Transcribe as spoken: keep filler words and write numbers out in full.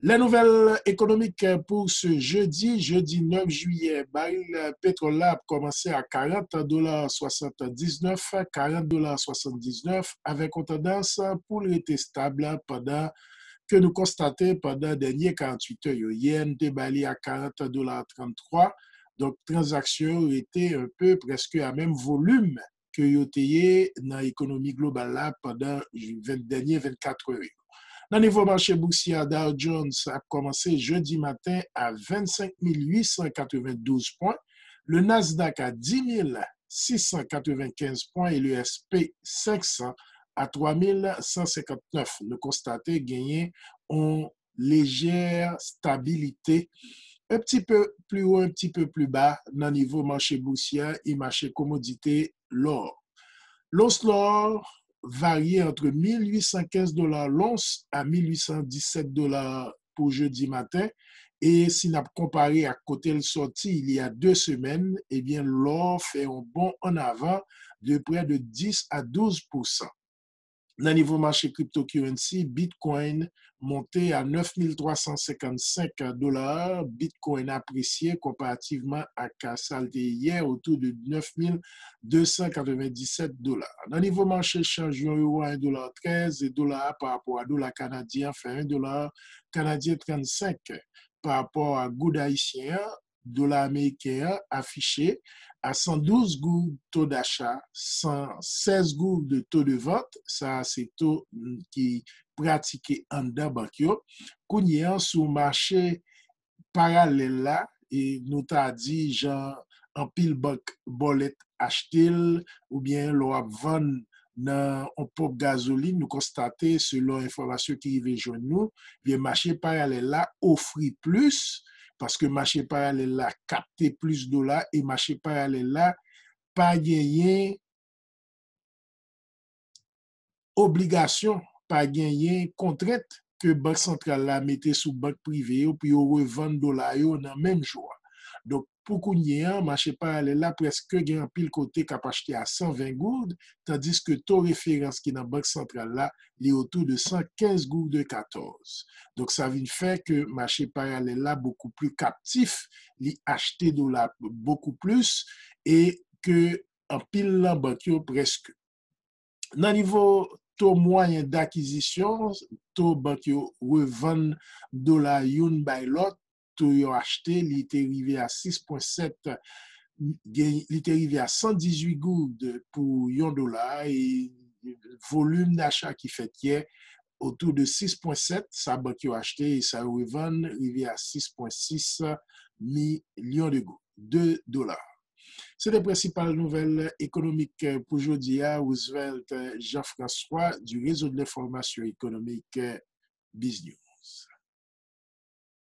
Les nouvelles économiques pour ce jeudi, jeudi neuf juillet, baril petwòl la ap kòmanse a karant dola swasanndiznèf, karant dola swasanndiznèf, avèk yon tandans pou l rete stab pandan ke nou konstate pandan dènye karanntuit è yo. Yè, n te ba li a karant dola tranntwa. Donk, tranzaksyon yo rete un peu prèske a menm volim ke yo te ye nan ekonomi global la pandan ven, dènye vennkat è yo. Nan nivo mache bousyè, Dow Jones ap kòmanse jedi maten a vennsenk mil uitsan katrevendouz pwen, le Nasdaq a dis mil sis san katrevenkenz pwen e le S P senk san a twa mil san senkannnèf. Nou konstate genyen yon lejè stabilite, un petit peu plus haut, un petit peu plus bas nan nivo mache bousyè e mache komodite lò. Lons lò varye antre mil uitsan kenz dola lons a mil uitsan disèt dola pou jedi maten. E si n ap konpare ak kote l sòti il y a de semèn, ebyen, lò fè yon bond ann avan de prè de dis a douz pousan. Nan nivo mache cryptocurrency, Bitcoin monte a nèf mil twa san senkannsenk dola, Bitcoin apresye konparativman ak sa l te ye yè, otou de nèf mil de san katrevenndisèt dola. Nan nivo mache chanj, yon euro a yon dola trèz, e dola a pa rapò a dola kanadyen an fè yon dola kanadyen trannsenk. Pa rapò a goud ayisyen an, dola ameriken an afiche a san douz goud taux d'achat, san sèz goud taux de vente, sa a se to ki pratike anndan bank yo. Kounye a, sou mache paralèl la, e nou ta di jan anpil bank bòlèt achte l, oubyen lè w ap vann nan yon ponp gazolin, nou konstate, selon enfòmasyon ki rive jwenn nou, byen, mache paralèl la ofri plis, paske mache paralèl la kapte plis dola, e mache paralèl la pa genyen obligasyon, pa genyen kontrent ke Bank Santral la mete sou bank prive yo pou yo revann dola yo nan menm jou a. Donk, pou kounye a, mache paralèl la prèske gen anpil kote k ap achte a san ven goud, tandiske to referans ki nan Bank Santral la, li otou de san kenz goud katòz. Donk, sa vin fè ke mache paralèl la bokou pli kaptif, li achte dola bokou plis, e ke anpil nan bank yo prèske. Nan nivo to mwayen dakizisyon, to bank yo revann dola youn bay lòt, to yo achte, li te rive a sis pwen sèt, gen, li te rive a san dizuit goud pou yon dola, e volim dacha ki fèt yè otou de sis pwen sèt, sa bank yo achte, e sa yo revann, rive a sis pwen sis milyon de goud, de dola. Se te prensipal nouvèl ekonomik pou jodi a. Roosevelt Jean-François du réseau de l'information économique, Biz News.